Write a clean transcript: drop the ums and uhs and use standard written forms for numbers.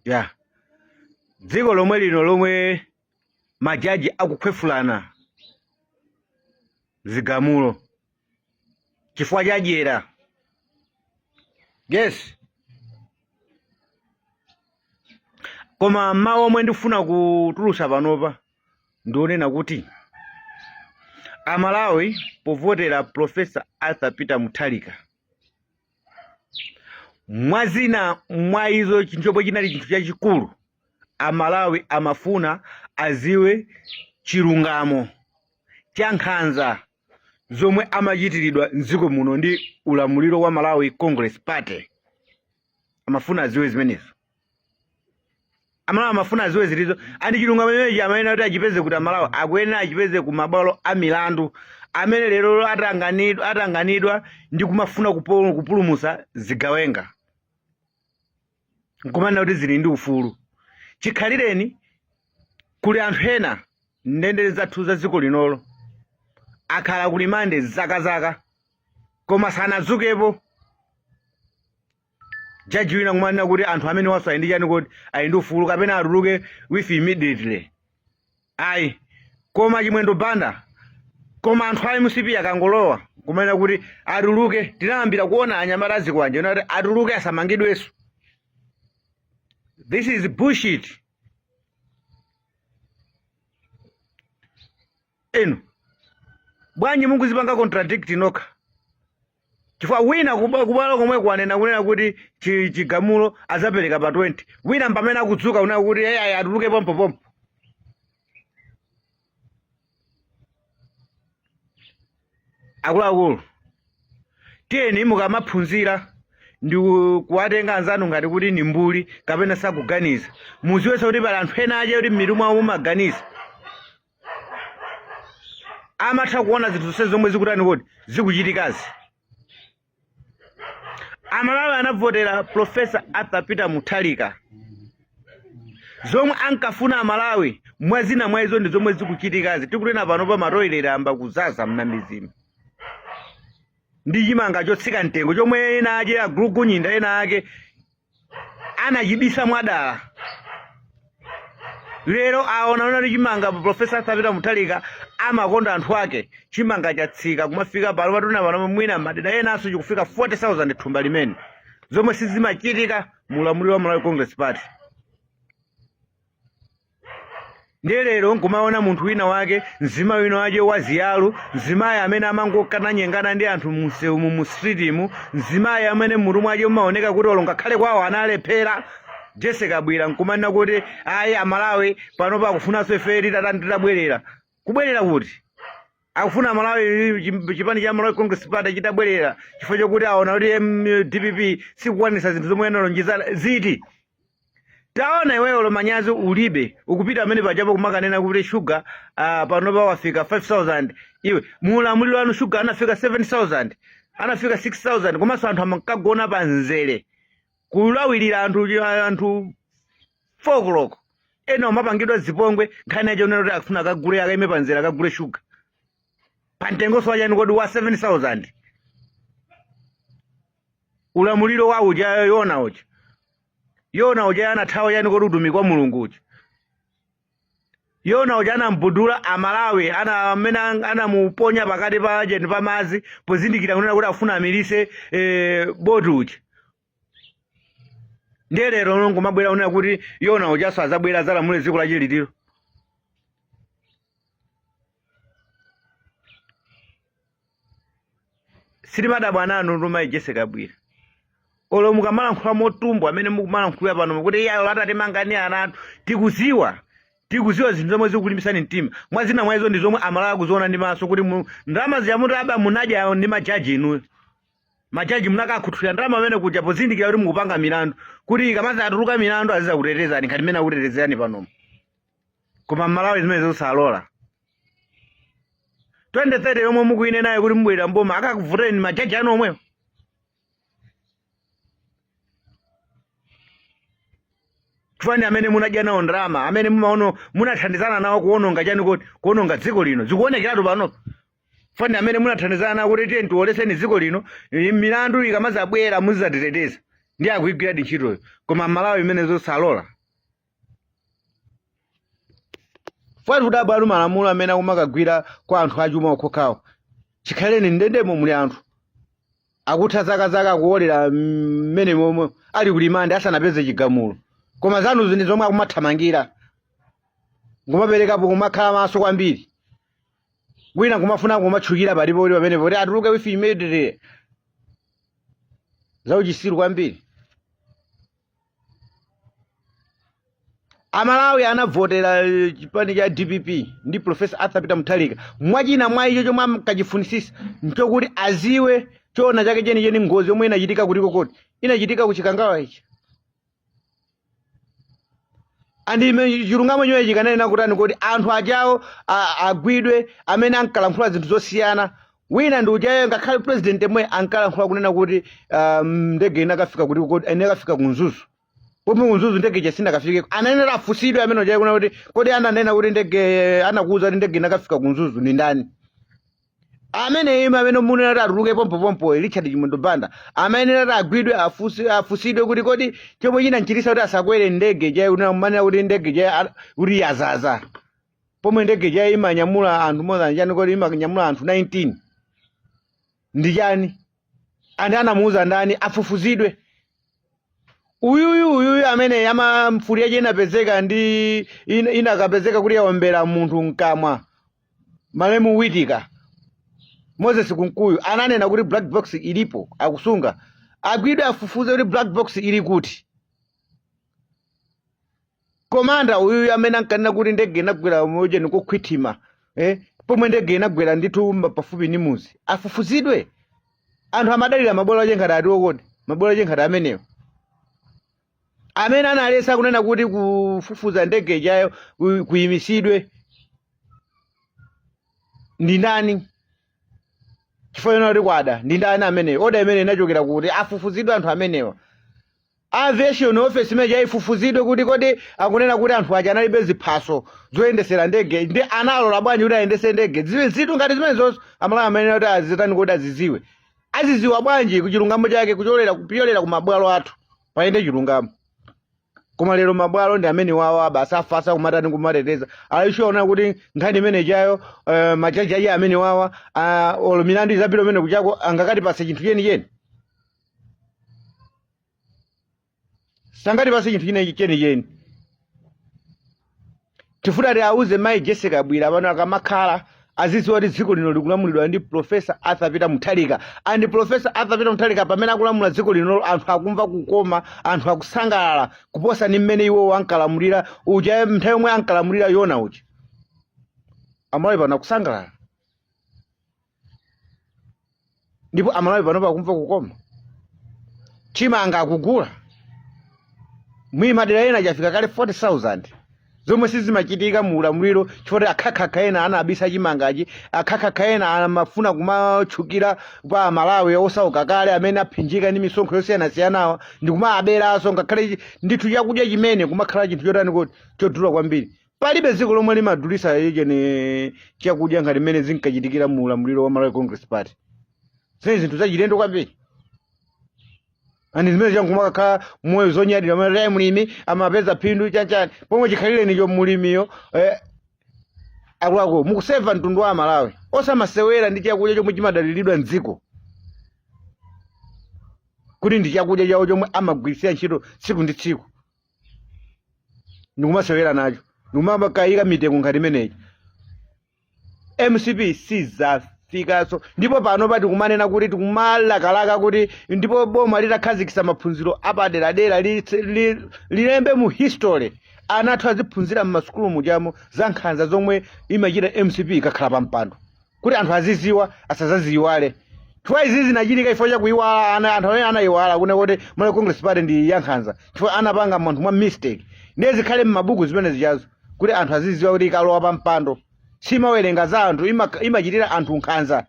Ya, dziko lomwe lino lomwe majaji akukhwefulana zigamulo chifukwa cha dyera. Yes, koma mawu omwe ndikufuna kutulusa panopa ndionena kuti Amalawi povotera Professor Arthur Peter Mutharika, mwa zina mwa izo, chinthu chomwe chinali chinthu chachikulu, Amalawi amafuna aziwe chilungamo cha nkhanza zomwe amachitiridwa mdziko muno ndi ulamuliro wa Malawi Congress Party. Amafuna aziwe zimenezo. Amalawi amafuna aziwe zilizo and chilungamo chimenechi amayenera kuti achipeze kuti Amalawi akuyenera achipeze ku mabwalo a milandu amene lero atanganidwa ndi kumafuna kupulumutsa zigawenga nkumanena kuti zili ndi ufulu. Chikhalireni kuli anthu ena ndende zathu za dziko linolo akhala kulimande zakazaka koma sanadzukepo jaji wina kumanena kuti anthu amenewanso ali ndi chani kodi, ali ndi ufulu kapena atuluke with immediately. Ayi, koma Chimwendo Banda, koma anthu a MCP akangolowa kumanena kuti atuluke. Tinayambira kuona anyamata azikwanje kuti atuluke, asamangidwenso. This is bullshit. Inu bwanji mukuzipanga contradict nokha? Chifukwa wina kubwalo komwe kwanena kunena kuti chigamulo azapereka pa 20, wina mpamene akudzuka kunena kuti hey, ayi, atuluke pompopompo. Akuluakulu, tiyeni mukamaphunzira ndi kuwatenga anzanu ngati kuti ni mbuli kapena sakuganiza, muziwenso kuti pali anthu ena ache kuti mmitu mwawo mumaganiza, amatha kuona zinthu zonse zomwe zikutani kodi zikuchitikazi. Amalawi anavotera Professor Arthur Peter Mutharika. Zomwe ankafuna Amalawi mwa zina mwa izo ndi zomwe zikuchitikazi. Tikunena pano pa matoilet ayamba kuzaza m'mamidzimu ndi chimanga chotsika mtengo chomwe ena ake agulugunyinda ena ake anachibisa mwadala. Lero aona kuti chimanga, Professor Arthur Peter Mutharika amakonda anthu ake, chimanga chatsika kumafika pano patuna pano, mwina madera enanso chikufika 40,000 thumba limene, zomwe sizimachitika mu ulamuliro wa Malawi Congress Party. Ndiye lero nkumaona munthu wina wake, mzimayi wina wake wa ziyalu, mzimayi amene amangokananyengana ndi anthu mumsewumu, mu streetimu, mzimayi amene mmutu mwake mumaoneka kuti olo ngakhale kwawo analephera, Jessie Kabwila, nkumanena kuti ayi, Amalawi panopa akufunanso ife titatani, titabwerera. Kubwerera kuti? Akufuna Amalawi chipani cha Malawi Congress Party chitabwerera chifukwa chokuti aona kuti DPP sikukwanitsa zinthu zomwe analonjeza ziti? Taona iweyo, olo manyazi ulibe, ukupita amene pajapo kumakanena kuti shuga panopa wafika 5000. Iwe, muulamuliro wanu shuga anafika 7000, anafika 6000, komanso anthu amankagona pa mzere kulawirira anthu 4 o'clock, ena umapangidwa zipongwe. Nkhani yacho unena kuti akufuna akagule, akaime pa mzere akagule shuga pa mtengonso wachani kodi wa 7000? Ulamuliro wa uja Yona uja, Yona uja anathawa chani kodi utumiki wa Mulungu uja? Yona uja anambudula Amalawi ana amene anamuponya pakati pa cheni pa madzi pozindikira kunena kuti afuna amirise boti uja. Ndiye lero nkumabwera kunena kuti Yona ujaso azabwera azalamule dziko lachilitiro. Sitimadabwa nanu mayi Jessie Kabwila, olo mukamalankhula motumbwa amene mukumalankhula pano mukuti iye olo atatimangani ana athu. Tikuziwa zinthu zomwe zikulimbisani mtima. Mwa zina mwa izo ndi zomwe Amalawi akuziona ndi maso kuti ndalama zija mutaba munadya ndi majaji. Inuyo majaji munakakhuthulira ndalama amene kuja pozindikira kuti mukupanga milandu, kuti ikamazatuluka milandu azizakutetezani ngati mmene akutetezerani panomo. Koma Mmalawi zimene zosalola. 2030 yomwe mukuinenayo kuti mubwerera mboma, akakuvuteni majaji anu omwewo. Chifukwa ndi amene munadya nawo ndalama, amene mumaono munathandizana nawo kuononga chani kodi, kuononga dziko lino. Zikuonekeratu panopa. Chifukwa ndi amene munathandizana nawo kuti tiye tioleseni dziko lino, milandu ikamazabwera muzizatiteteza. Ndiye akuyigwiradi ntchitoyo, koma Malawi imene zosalola fwati kudabwa anu malamulo amene akumakagwira kwa anthu achuma okhokhawo. Chikhaleni ndendemo muli anthu akutha zaka zaka akuwolera mmene momwe ali kulimande asanapeze chigamulo, koma zanuzi ndi zomwe akumathamangira ngumaperekapo kumakhala maso kwambiri, wina kumafuna kumatchukira palipo kuti pamenepo kuti atuluke with immediately. Zauchisiru kwambiri. Amalawi anavotera chipani cha DPP ndi Professor Arthur Peter Mutharika. Mwachina mwa icho chomwe amkachifunisisa nchokuti aziwe choona chake chenicheni, ngozi yomwe inachitika kutiko koti inachitika ku Chikangawa ichi, and chilungamo chimene chikanena kutani kuti anthu ajawo agwidwe amene ankalankhula zinthu zosiyana. Wina ndi ujayo, ngakhale president yemwe ankalankhula kunena kuti ndege inakafika kuti kuti inakafika ku Mzuzu, pomwe ku Mzuzu ndege ija sinakafikeko. Anayenera afusidwe amene ujayo kunena kuti kodi ananena kuti ndege, anakuuza kuti ndege inakafika ku Mzuzu ndi ndani? Amene ime amene munena kuti atuluke pompopompo, Richard Chimwendo Banda, amayenera kuti agwidwe, afusidwe kuti kodi chomwe chinamchitisa kuti asakwere ndege ija, manena kuti ndege ija kuti yazaza, pomwe ndege ija imanyamula anthu more than chani, kodi imanyamula anthu 19 ndi chani? Anthu anamuuza ndani? Afufuzidwe. Uyuyu amene amamfuli yache inapezeka ndi inakapezeka kuti yaombera munthu mkamwa, malemu Witika, Moses Kunkuyu, ananena kuti black box ilipo akusunga. Agwidwe, afufuze kuti black box ili kuti. Komanda uyuyu amene ankanena kuti ndege inagwera moja nikukhwitima, pomwe ndege inagwera ndithu pafupi ndi muzi, afufuzidwe. Anthu amadalira mabwalo ache ngati atiwo, kodi mabwalo ache ngati amenewo amene analesa kunena kuti kufufuza ndege ijayo kuyimisidwe ndi ndani? Chifukwa chonena kuti kwada, ndi ndani ameneyo? Order imene inachokera kuti? Afufuzidwe anthu amenewa. Aviation office imene ifufuzidwe kuti kodi akunena kuti anthu aja analibe ziphaso zoyendesera ndege, ndi analola bwanji kuti ayendese ndege? Ziwe zinthu ngati zimenezozo Amalawi amene kuti azitani, kuti aziziwe, aziziwa bwanji kuchilungamo chake? Kucholera kupyolera ku mabwalo athu payende chilungamo. Koma lero mabwalo ndi amene wawa basi afasa kumatani, kumateteza. Alishoona kuti nkhani imene ijayo, majaji ayi amene wawa, olo milandu izapita umene kuchako angakatipase chinthu chenicheni? Sangatipase chinthu chine chenicheni. Tifuna tiauze mayi Jessica Bwira pano, akamakhala azidziwa kuti dziko lino likulamulidwa ndi Professor Arthur Peter Mutharika, and Professor Arthur Peter Mutharika pamene akulamula dziko lino, anthu akumva kukoma, anthu akusangalala kuposa ndi mmene iwo ankalamulira uja, nthawi yomwe ankalamulira Yona uja. Amalawi pano akusangalala, ndipo Amalawi pano pakumva kukoma. Chimanga akugula mwi madera ena chafika kale 40,000, zomwe sizimachitika mu ulamuliro, chifukwa akhakhakha ena anabisa chimangachi, akhakhakha ena amafuna kumatchukira pa Amalawi osauka kale amene aphinjika ndi misonkho yosiyanasiyanawa ndi kumaberanso. Ngakhale ndithu chakudya chimene kumakhala chinthu chotani kuti chodula kwambiri, palibe dziko lomwe limadulisa ichene chakudya ngati mmene zinkachitikira mu ulamuliro wa Malawi Congress Party. Zimene zinthu zachilendo kwambiri, ani zimene chankumakakhala moyo zonyadira amene mlimi amapeza phindu chanchani, pomwe chikhalire nicho mulimiyo. Akuluakulu, mukuseva mtundu wa Malawi, osamasewera ndi chakudya chomwe chimadaliridwa mdziko kuti ndi chakudya chawo chomwe amagwiritsira ntchito tsiku ndi tsiku, ndikumasewera nacho, ndikumakayika mitengo ngati imeneyi. MCP sizafikanso. Ndipo pano pa tikumanena kuti tikumalakalaka kuti ndipo boma litakhazikitsa maphunziro apaderadera, lilembe mu history, ana athu aziphunzira m'masukulu mujamo za nkhanza zomwe imachita MCP ikakhala pa mpando, kuti anthu aziziwa, asazaziyiwale, chifukwa izi zinachitika chifukwa chakuyiwala. Ana anthu amene anayiwala kuna kuti Malawi Congress Party ndi yankhanza chifukwa anapanga munthu mwa mistake. Ndiye zikhale m'mabuku zimene zichazo, kuti anthu aziziwa kuti ikalowa pa mpando simawerenga za anthu, imachitira anthu nkhanza.